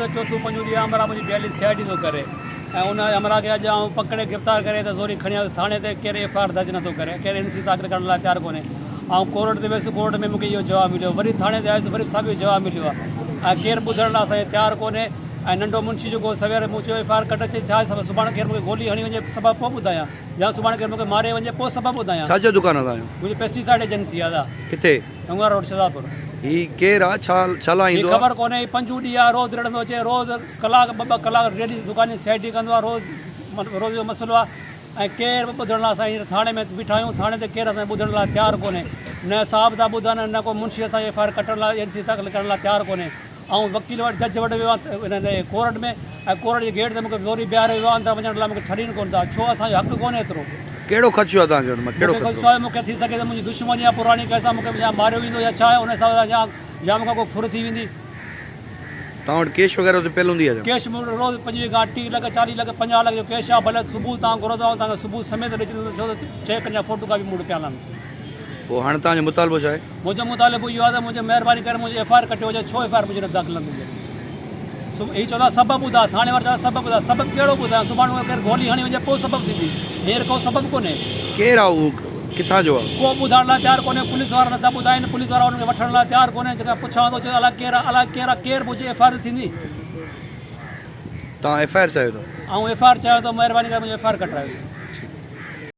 ته چوٿون پنجون ڏينهن همراهه منهنجي بيعلي سي I D ٿو ڪري ۽ ان همراهه کي اڄ آئون پڪڙي گرفتار ڪري ته زوري کڻي آيس ٿاڻي تي ڪير ايف I R درج نٿو ڪري ڪير اين سي داخل ڪرڻ لاء تيار ڪونهي آئون ڪورٽ تي ويس ڪورٽ ۾ مونکي اهو جواب مليو وري ٿاڻي تي آيس وري به ساڳيو جواب مليو آهي ۽ ڪير ٻڌڻ لاء اسان جي تيار ڪونهي ۽ ننڍو منشي جيڪو سوير مون چيو ايف I R ڪڍ چي ڇا سبب سڀاڻي ڪير مونکي گولي هڻي وڃي سبب پوء ٻڌايان يا سڀاڻي ڪير مونکي ماري وڃي پوء سبب ٻڌايان. ڇا جو دڪان آ توهان جو؟ منهنجي پيسٽي سائيڊ ايجنسي آ ادا. ڪٿي؟ هنڱورا روڊ شهدادپور. هي ڪير آ ڇا ڇا لاء هي ايندو آ؟ خبر ڪونهي هي پنجون ڏينهن آ روز رڙندو اچي روز ڪلاڪ ٻه ٻه ڪلاڪ ڊيلي دڪان جي سي I D ڪندو آ روز روز جو مسئلو آ ۽ ڪير به ٻڌڻ لاء اسان هينئر ٿاڻي ۾ بيٺا آهيون ٿاڻي تي ڪير اسان کي ٻڌڻ لاء تيار ڪونهي نه صاحب ٿا ٻڌن نه ڪو منشي اسان جي ايف I R ڪٽڻ لاء اين سي داخل ڪرڻ لاء تيار ڪونهي آئون وڪيل وٽ جج وٽ ويو آهيان ان ڪورٽ ۾ ۽ ڪورٽ جي گيٽ تي مون کي زوري بيهاريو ويو آهي اندر وڃڻ لاء مون کي ڇڏين ڪونه ٿا ڇو اسان جو حق ڪونهي ايترو. ڪهڙو خدشو آهي توهان کي ان مان ڪهڙو مون کي خطرو. خدشو آهي مون کي ٿي سگهي ته منهنجي دشمني آهي پراڻي ڪنهن سان مون کي يا ماريو ويندو يا ڇا آهي ان حساب سان يا يا مون کان ڪو ڦر ٿي ويندي. توهان وٽ ڪيش وغيره اتي پيل هوندي آهي ڇا؟ ڪيش مون وٽ روز 25 کان 30 لک 40 لک 50 لک جو ڪيش آهي ڀلي ثبوت توهان گهرو ته آئون توهان کي ثبوت سميت ڏئي ڇڏيندس ڇو ته چيڪن جا فوٽو ڪاپي مون وٽ پيل آهن. پوء هاڻي توهان جو مطالبو ڇا آهي؟ منهنجو مطالبو اهو آهي ته منهنجي مهرباني ڪري منهنجي ايف I R ڪٽيو وڃي ڇو ايف I R منهنجي نه داخل نه ٿي ٿئي هي چوندا سبب ٻڌاء ٿاڻي وارا چوندا سبب ٻڌاء سبب ڪهڙو ٻڌايان سڀاڻي ڪير گولي هڻي وڃي پوء سبب ٿيندي هينئر ڪو سبب ڪونهي. ڪير آهي اهو ڪٿان جو آهي؟ ڪو ٻڌائڻ لاء تيار ڪونهي پوليس وارا نٿا ٻڌائين پوليس وارا انهن کي وٺڻ لاء تيار ڪونهي جيڪا پڇان ٿو چوي الاء ڪير آهي الاء ڪير آهي ڪير به هجي ايف I R ته ٿيندي. توهان ايف I R چاهيو ٿا؟ آئون ايف I R چاهيان ٿو مهرباني ڪري منهنجي ايف I R ڪٽرايو وڃي.